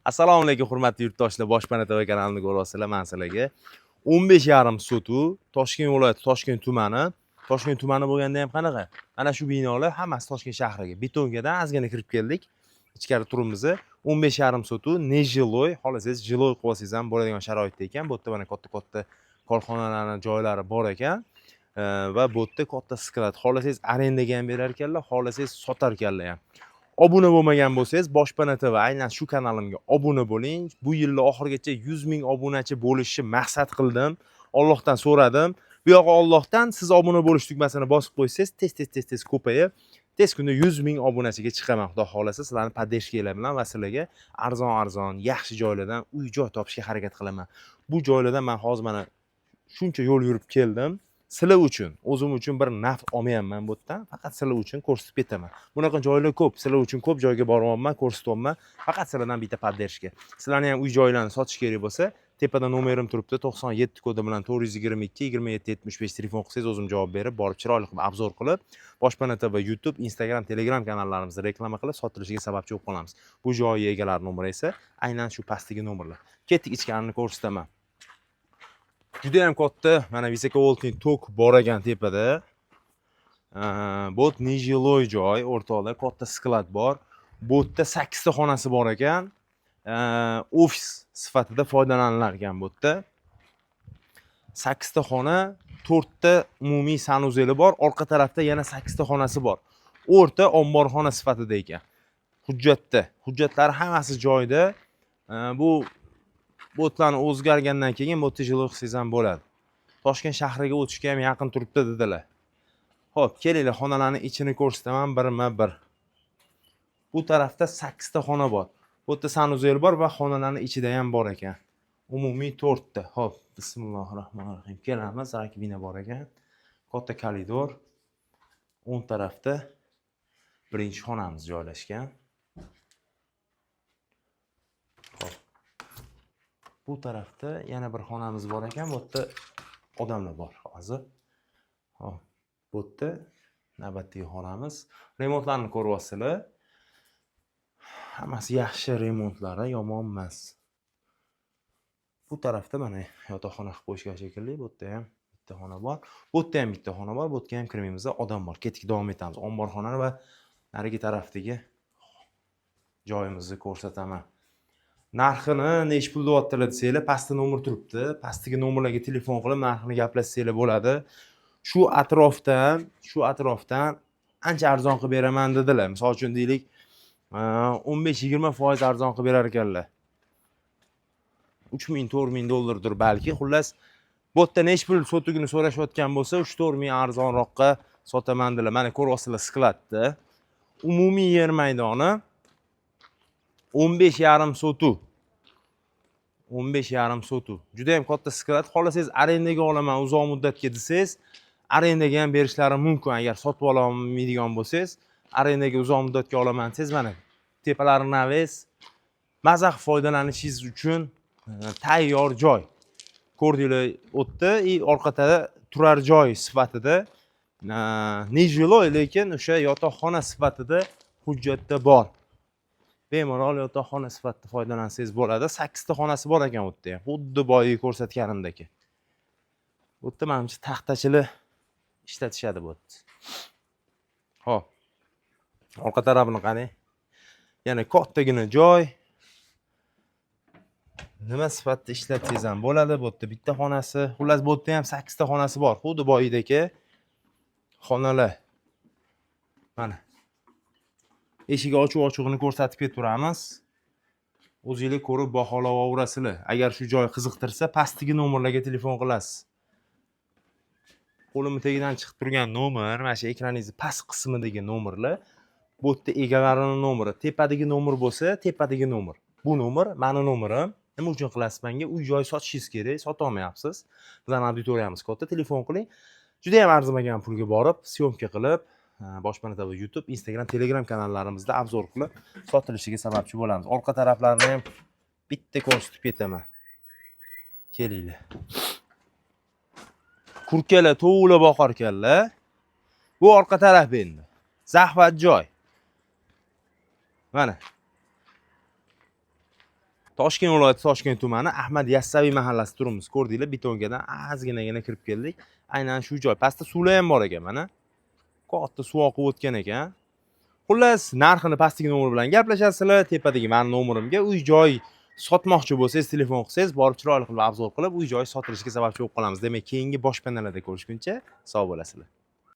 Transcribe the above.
Assalomu alaykum, hurmatli yurtdoshlar. Boshpana TV kanalini ko'ryapsizlar. Man sizlarga 15,5 sotu, Toshkent viloyati, Toshkent tumani. Toshkent tumani bo'lganda ham qanaqa? Mana shu binolar hammasi Toshkent shahriga. Betonkadan ozgina kirib keldik. Ichkari turibmiz. 15,5 sotu, нежилой, xohlasangiz жилой qilib olsangiz ham bo'ladigan sharoitda ekan. Bu yerda mana katta-katta korxonalarning joylari bor ekan. Va bu yerda katta склад. Xohlasangiz arendaga ham berar ekanlar, xohlasangiz sotar ekanlar ham. Obuna bo'lmagan bo'lsangiz, Boshpana TV aynan shu kanalimga obuna bo'ling. Bu yilni oxirigacha 100 ming obunachi bo'lishni maqsad qildim. Allohdan so'radim. Bu yog'i Allohdan, siz obuna bo'lish tugmasini bosib qo'ysangiz, tez tez tez tez ko'payib, tez kunda 100 ming obunachiga chiqaman. Xudo xohlasa, sizlarni поддержка nglar bilan va sizlarga arzon arzon, yaxshi joylardan uy joy topishga harakat qilaman. Bu joylardan man hozir mana shuncha yo'l yurib keldim. Sizlar uchun, o'zim uchun bir naf olmayapman bu yerdan, faqat sizlar uchun ko'rsatib ketaman. Bunaqa joylar ko'p, sizlar uchun ko'p joyga boryapman, ko'rsatyapman. Faqat sizlardan bitta поддержка. Sizlarni ham uy joylarni sotish kerak bo'lsa, tepada nomerim turibdi, 97 kodi bilan 422 27 75, telefon qilsangiz, o'zim javob berib, borib chiroyli qilib обзор qilib, Boshpana TV YouTube, Instagram, Telegram kanallarimizni reklama qilib, sotilishiga sababchi bo'lib qolamiz. Bu joy egalari nomeri esa aynan shu pastdagi nomerlar. Ketdik, ichkarini ko'rsataman. Juda ham katta, mana высоковольтный tok bor ekan tepada. Bu нежилой joy, o'rtoqlar, katta склад bor. Bu yerda 8 ta xonasi bor ekan. Ofis sifatida foydalanilar ekan bu yerda. 8 ta xona, 4 ta umumiy санузел i bor, orqa tarafda yana 8 ta xonasi bor. O'rta omborxona sifatida ekan. Hujjatda, hujjatlari hammasi joyida. Bu botlarni o'zgargandan keyin bu yerda жилой qilsangiz ham bo'ladi. Toshkent shahriga o'tishga ham yaqin turibdi dedilar. Xo'p, kelinglar, xonalarning ichini ko'rsataman birma-bir. Bu tarafda 8 ta xona bor. Bu yerda санузел bor va xonalarning ichida ham bor ekan. Umumiy 4 ta. Xo'p, bismillahir rohmanir rohim. Kelamiz, раковина bor ekan. Katta koridor. O'ng tarafda birinchi xonamiz joylashgan. Xo'p. Bu tarafda yana bir xonamiz bor ekan. Bu yerda odamlar bor hozir. Xo'p, bu yerda navbatdagi xonamiz. Remontlarni ko'ryapsizlar. Hammasi yaxshi remontlari, yomon emas. Bu tarafda mana yotoqxona qilib qo'yishgan shekilli. Bu yerda ham bitta xona bor. Bu yerda ham bitta xona bor. Bu yerga ham kirmaymiz, odam bor. Ketdik, davom etamiz. Omborxona va narigi tarafdagi joyimizni ko'rsataman. Narxini nechi pul deyaptilar desanglar, pastda nomer turibdi. Pastdagi nomerlarga telefon qilib narxini gaplashsanglar bo'ladi. Shu atrofdan ancha arzon qilib beraman dedilar. Misol uchun deylik, 15-20% arzon qilib berar ekanlar. 3000, 4000 dollardir balki. Xullas, bu yerda nechi pul sotugini so'rashayotgan bo'lsa, 3-4 ming arzonroqqa sotaman dedilar. Mana ko'ryapsizlar склад ni. Umumiy yer maydoni 15,5 sotu. 15,5 sotu. Juda ham katta склад. Xohlasangiz arendaga olaman uzoq muddatga desangiz, arendaga ham berishlari mumkin. Agar sotib ola olmaydigan bo'lsangiz, arendaga uzoq muddatga olaman desangiz, mana tepalari навес, maza qilib foydalanishingiz uchun tayyor joy. Ko'rdinglar o'tdi и orqada turar joy sifatida, нежилой, lekin o'sha yotoqxona sifatida hujjatda bor. Bemalol yotoqxona sifatida foydalansangiz bo'ladi. 8 ta xonasi bor ekan u yerda ham. Xuddi boyagi ko'rsatganimdek. Bu yerda manimcha taxtachilar ishlatishadi bu yerda. Xo'p. Orqa tarafini qarang. Yana kattagina joy. Nima sifatida ishlatsangiz ham bo'ladi. Bu yerda bitta xonasi. Xullas, bu yerda ham 8 ta xonasi bor. Xuddi boyidagi xonalar. Mana. Eshigi ochiq ochiqini ko'rsatib ketaveramiz. O'zinglar ko'rib baholaverasizlar. Agar shu joy qiziqtirsa, pastdagi nomerlarga telefon qilasiz. Qo'limni tagidan chiqib turgan nomer, mana shu ekraningizni past qismidagi nomerlar, bu yerda egalarini nomeri. Tepadagi nomer bo'lsa, tepadagi nomer. Bu nomer mani nomerim. Nima uchun qilasiz menga? Uy joy sotishingiz kerak, sota olmayapsiz. Bizning auditoriyamiz katta, telefon qiling. Juda ham arzimagan pulga borib, съёмка qilib, Boshpana TV YouTube, Instagram, Telegram kanallarimizda обзор qilib, sotilishiga sababchi bo'lamiz. Orqa taraflarini ham bitta ko'rsatib ketaman. Kelinglar. Kurkalar, tovuqlar boqar ekanlar. Bu orqa taraf endi. Захват joy. Mana. Toshkent viloyati, Toshkent tumani, Ahmad Yassaviy mahallasi turibmiz. Ko'rdinglar, betonkadan ozginagina kirib keldik. Aynan shu joy. Pastda suvlar ham bor ekan mana. Katta suv oqib o'tgan ekan. Xullas, narxini pastdagi nomer bilan gaplashasizlar, tepadagi mani nomerimga uy joy sotmoqchi bo'lsangiz, telefon qilsangiz, borib chiroyli qilib обзор qilib, uy joy sotilishiga sababchi bo'lib qolamiz. Demak, keyingi boshpanalarda ko'rishguncha sog' bo'lasizlar.